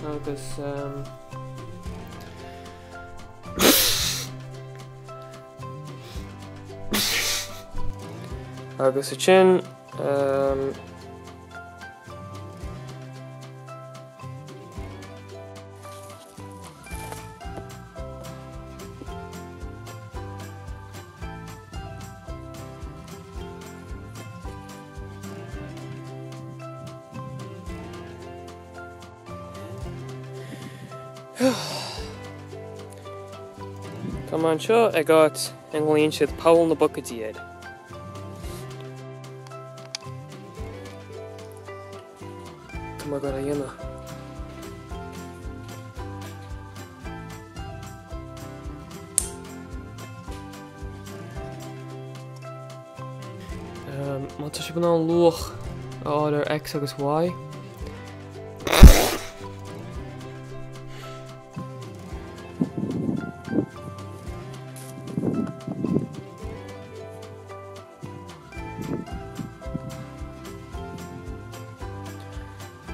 Agus ehm. Agus ansin ehm. Tá mé anseo ag áit a nglaonn siad Poll na Bucaidí air. Tá mé ag dul a dhéanamh. Má tá sibh in ann luach a fháil ar X agus Y.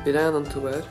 Breathnaíonn tú air.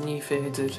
Ní féidir.